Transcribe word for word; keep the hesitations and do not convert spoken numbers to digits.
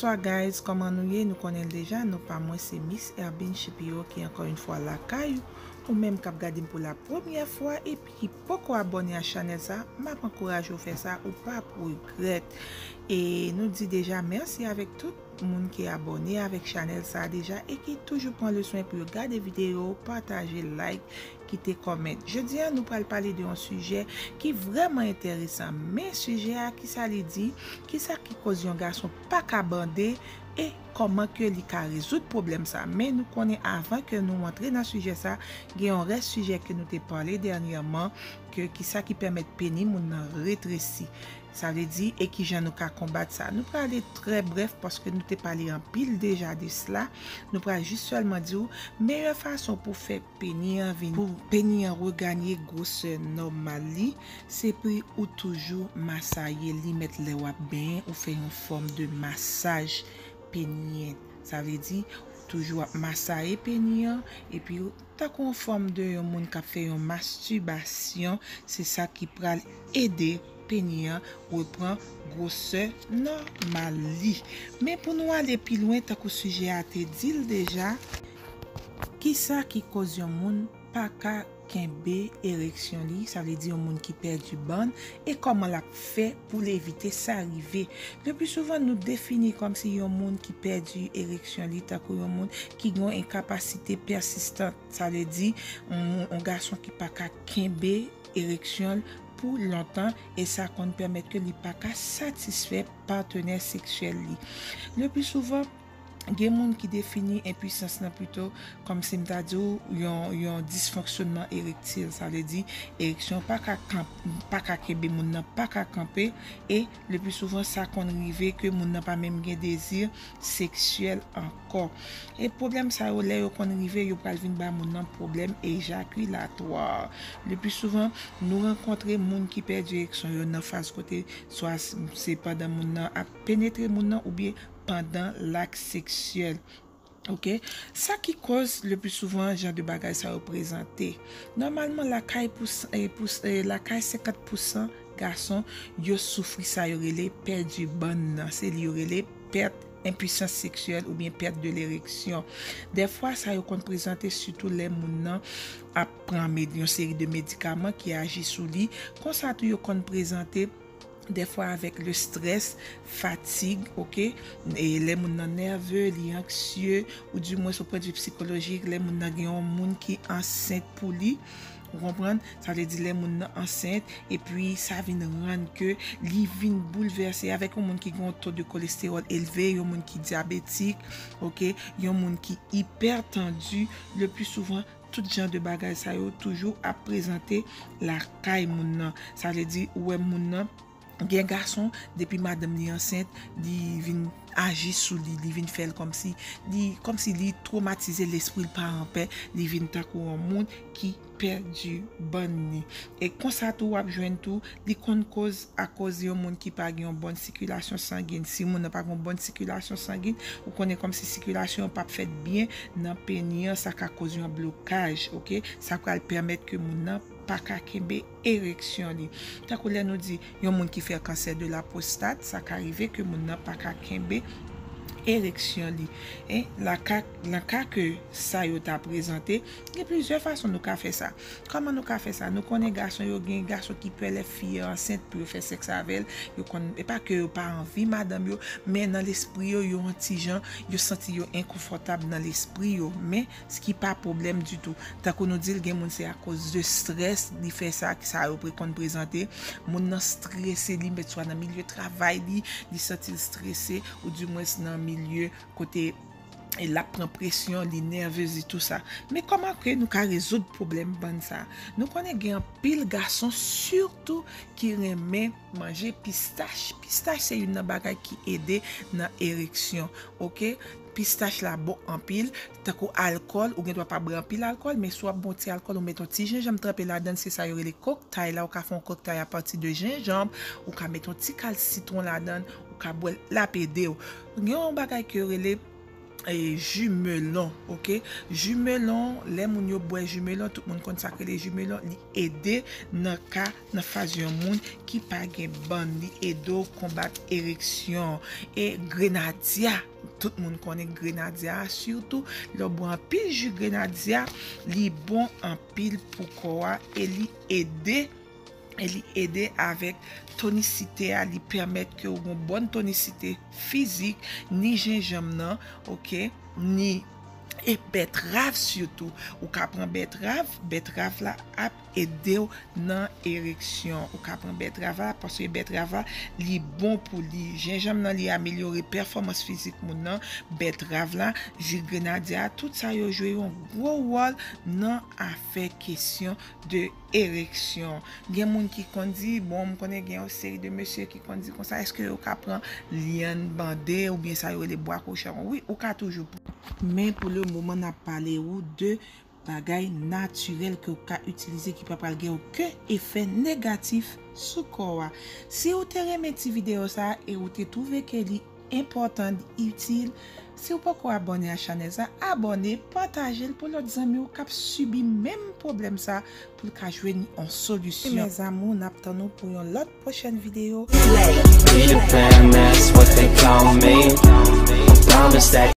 Bonsoir guys, kòman nou ye? Nou konnen l deja, non pa mwen se Miss Erbine Chipio ki ankò yon fwa lakay ou, ou menm k ap gade m pou la premyè fwa epi ki poko abòne a chanèl sa, m ap ankouraje w fè sa, ou p ap regrèt. E nou di deja mèsi avèk tout moun ki abòne avèk chanèl sa deja e ki toujou pran le swen pou yo gade videyo, pataje, like, kite kòmèt. Jodi a, nou pral pale de yon sijè ki vrèman enteresan. Men sijè a, kisa li di? Kisa ki koz yon gason pa ka bande? E kòman ke li ka rezoud pwoblèm sa? Men nou konnen avan ke nou antre nan sijè sa, gen yon rès sijè ke nou te pale dènyèman, ke kisa ki pèmèt peni moun nan retresi. Sa vle di, e kijan nou ka konbat sa? Nou prale trè brèf paske nou te pale anpil deja de sla. Nou pral jis sèlman di w meyè fason pou fè peni an vin, pou peni an reganye gwosè nòmal li, se pou ou toujou masaye li, mèt lè w ap benyen, ou fè yon fòm de masaj peni an. Sa vle di, toujou ap masaye peni an, epi tankou yon fòm de yon moun k ap fè yon mastibasyon, se sa ki pral ede peni an repran gwosè nòmal li. Men pou nou ale pi lwen, tankou sijè a te di l deja, kisa ki koz yon moun pa ka kenbe ereksyon li, sa vle di yon moun ki pèdi bann, e kòman l ap fè pou l evite sa rive? Le pli souvan, nou defini kòmsi yon moun ki pèdi ereksyon li tankou yon moun ki gen yon enkapasite pèsistan, sa vle di yon, yon gason ki pa ka kenbe ereksyon l pou lontan, e sa konn pèmèt ke li pa ka satisfè patnè seksyèl li. Le pli souvan, gen moun ki defini enpwisans lan pito kòmsi m ta di w yon, yon disfonksyonman erektil, sa vle di ereksyon pa ka, pa ka kenbe, moun nan pa ka kanpe, e le pli souvan sa konn rive ke moun nan pa menm gen dezi seksyèl ankò. E pwoblèm sa yo, lè yo konn rive, yo pral vin ba moun nan pwoblèm ejakilatwa. Le pli souvan, nou rankontre moun ki pèdi ereksyon yo nan faz kote swa se pandan moun nan ap penetre moun nan oubyen pandan lak seksyèl. Oke? Sa ki koz le pli souvan jan de bagay sa yo prezante. Nòmalman, lakay pou, pou, lakay senkant pousan gason, yo soufri sa yo rele pèdi bann nan. Se li yo rele pèt enpwisans seksyèl oubyen pèt de lereksyon. Dèfwa, sa yo konn prezante sitou lè moun nan ap pran med, yon seri de medikaman ki aji sou li. Konsa tou, yo konn prezante dèfwa avèk le strès, fatig, oke? E lè moun nan nève, li anksye, ou dimwens o pwendvi psikolojik, lè moun nan gen yon moun ki ansent pou li, ou konprann? Sa vle di lè moun nan ansent, epi sa vin rann ke li vin boulvèse avèk yon moun ki gen yon to de kolestewòl elve, yon moun ki dyabetik, oke? Yon moun ki ipètandi, le pli souvan, tout jan de bagay sa yo toujou ap prezante lakay moun nan. Sa vle di, ou wè moun nan, gen gason, depi madanm li ansent, li vin aji sou li, li vin fè l kòmsi, li, kòmsi li twomatize, lespri l pa anpè, li vin tankou yon moun ki pèdi bann li. E konsa tou, w ap jwenn tou, li konn koz akoz yon moun ki pa gen yon bòn sikilasyon sangin. Si moun nan pa gen yon bòn sikilasyon sangin, ou konnen kòmsi sikilasyon an p ap fèt byen nan peni an, sa ka koz yon blokaj, oke? Sa pral pèmèt ke moun nan pa ka kenbe ereksyon li. Tankou lè nou di yon moun ki fè kansè de la pwostat, sa ka rive ke moun nan pa ka kenbe ereksyon li. E laka, nan ka ke sa yo ta prezante, gen plizyè fason nou ka fè sa. Kòman nou ka fè sa? Nou konnen gason yo, gen gason ki pè lè fi yo ansent pou yo fè sèks avè l. Yo konn, e pa ke yo pa anvi madanm yo, men nan lespri yo, yo yon ti jan, yo santi yo enkonfòtab nan lespri yo. Men, s ki pa pwoblèm ditou. Tankou nou di l, gen moun se akoz de strès li fè sa, ki sa yo pre-, konn prezante. Moun nan strese, li mèt swa nan milye travay li, li santi l strese, ou dimwens nan milye kote e l ap pran presyon, li nèvez, li tou sa. Men kòman ke nou ka rezoud pwoblèm bann sa? Nou konnen gen anpil gason, sitou ki renmen manje pistach. Pistach se youn nan bagay ki ede nan ereksyon, oke? Pistach la bon anpil, tankou alkòl, ou gen dwa pa bwè anpil alkòl, men si w ap bwè yon ti alkòl, ou met yon ti jenjanm tranpe ladan l, se sa yo rele koktay la, ou ka fè yon koktay apati de jenjanm, ou ka met yon ti kal sitwon ladan l, ou ka bwè l, l ap ede w. Gen yon bagay ke yo rele e, ji melon, oke? Ji melon, lè moun yo bwè ji melon, tout moun konn sa k rele ji melon, li ede nan ka, nan faz yon moun ki pa gen bann, li ede w konbat ereksyon. E grenadya, tout moun konnen grenadya, sitou lè w bwè anpil ji grenadya, li bon anpil pou kò a e li ede e li ede avèk tonisite a, li pèmèt ke w gen bòn tonisite fizik, ni jenjanm nan, oke, ni e bètrav sitou. Ou ka pran bètrav, bètrav la ap ede w nan ereksyon. Ou ka pran bètrav la, paske bètrav la, li bon pou li. Jenjanm nan, li amelyore pèfòmans fizik moun nan. Bètrav la, ji grenadya a, tout sa yo jwe yon gwo wòl nan afè kesyon de ereksyon. Gen moun ki konn di, bon, m konnen gen yon seri de mesye ki konn di konsa, èske yo ka pran lyann bande oubyen sa yo rele bwa kochon? Wi, ou ka toujou pran. Men pou le moman, n ap pale ou de bagay natirèl ke w ka itilize ki pa pral gen okenn efè negatif sou kò a. Si w te renmen ti videyo sa a e ou te twouve ke li enpòtan, li itil, si w poko abòne a chanèl sa, abòne, pataje l pou lòt zanmi w k ap sibi menm pwoblèm sa, pou l ka jwenn yon solisyon. Mes amours, n ap tann nou pou yon lòt pwochèn videyo. Be the fam, that's what they call me. I promise that